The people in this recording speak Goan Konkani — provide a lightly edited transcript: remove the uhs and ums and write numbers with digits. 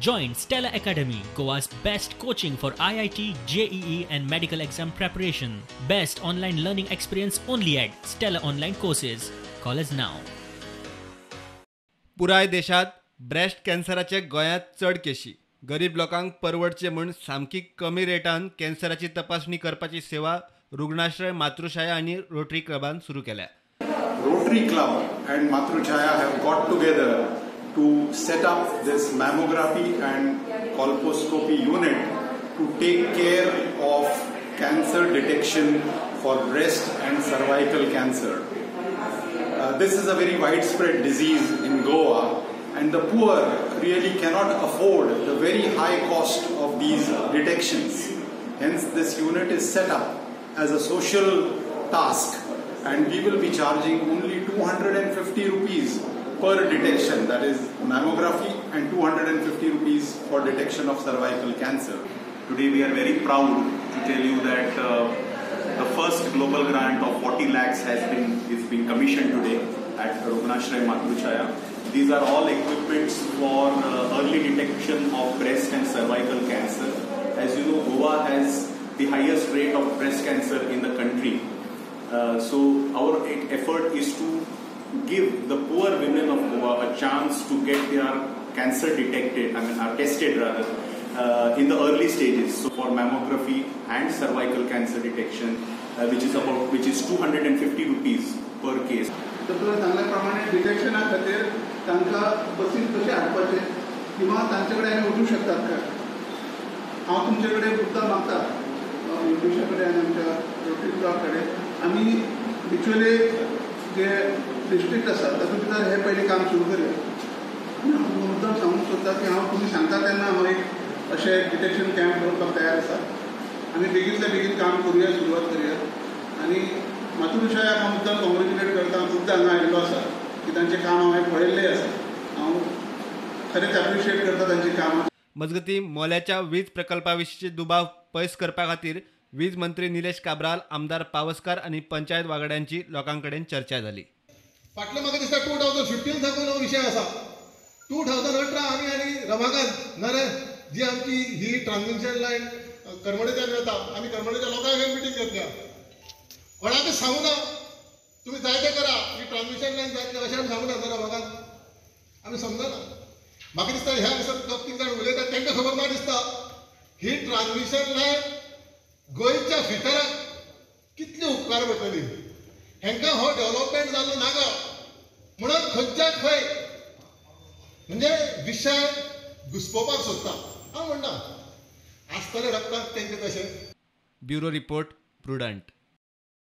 Join Stella Academy, Goa's best coaching for IIT, JEE and medical exam preparation. Best online learning experience only at Stella Online Courses. Call us now. पुराय देशात ब्रेस्ट कॅन्सराचे गोंयांत चड केशी. गरीब लोकांक परवडचे म्हूण सामकी कमी रेटान कॅन्सराची तपासणी करपाची सेवा रुग्णाश्रय मातृछाया आनी रोटरी क्लबान सुरू केल्या. Rotary Club and Matruchaya have got together to set up this mammography and colposcopy unit to take care of cancer detection for breast and cervical cancer. This is a very widespread disease in Goa, and the poor really cannot afford the very high cost of these detections. Hence, this unit is set up as a social task, and we will be charging only 250 rupees per detection, that is mammography, and 250 rupees for detection of cervical cancer. Today we are very proud to tell you that the first global grant of 40 lakhs is being commissioned today at Rugnashray Matruchaya. These are all equipments for early detection of breast and cervical cancer. As you know, Goa has the highest rate of breast cancer in the country. So our effort is to give the poor women of Goa a chance to get their cancer detected, tested rather, in the early stages. So for mammography and cervical cancer detection, which is 250 rupees per case. तर चांगल्या प्रमाणे डिटेक्शना खातीर तांकां बसीन कशें हाडपाचें किंवा तांचे कडेन आमी वचूं शकतात काय? हांव तुमचे कडेन मुद्दाम मागता, इंग्लिशा कडेन आनी आमच्या रोटरी क्लबा कडेन, आमी बिचोले जे डिस्ट्रिक्ट आसा तातूंत भितर हें पयलीं काम सुरू करुया. आनी हांव मुद्दाम सांगूंक सोदता की हांव तुमी सांगता तेन्ना हांव एक अशें डिटेक्शन कॅम्प दवरपाक तयार आसा. आमी बेगीनल्या बेगीन काम करुया, सुरवात करुया. आनी मातृछायाक हांव मुद्दाम कॉंग्रेच्युलेट करता, हांव खुबदां हांगा आयिल्लो आसा की तांचें काम हांवें पळयल्लें आसा. हांव खरेंच एप्रिशिएट करता तांचें काम. मजगतीं, मोल्याच्या वीज प्रकल्पा विशींचे दुबाव पयस करपा खातीर वीज मंत्री निलेश काब्राल, आमदार पावसकार आनी पंचायत वांगड्यांची लोकां कडेन चर्चा जाली. फाटले म्हाका दिसता 2015 साकून हो विशय आसा. 2018 आमी आनी रमाकांत नरे जी आमची ही ट्रान्समिशन लायन करमळेच्यान वता, आमी करमळेच्या लोकांक मिटींग घेतल्या. कोणाकच सांगू ना तुमी जाय तें करा, ही ट्रान्समिशन लायन जातली अशें आमी सांगू ना. रमाकांत आमी समजना. म्हाका दिसता ह्या दिसा दोग तीन जाण उलयतात तांकां खबर ना दिसता ही ट्रान्समिशन लायन गोंयच्या फ्युचराक कितली उपकार पडटली. हेंकां हो डेव्हलपमेंट जाल्लो नाका म्हणून खंयच्या खंय म्हणजे विशय घुसपोवपाक सोदता. हांव म्हणना आसतले रक्ताक तेंचे तशें. Bureau report, Prudent.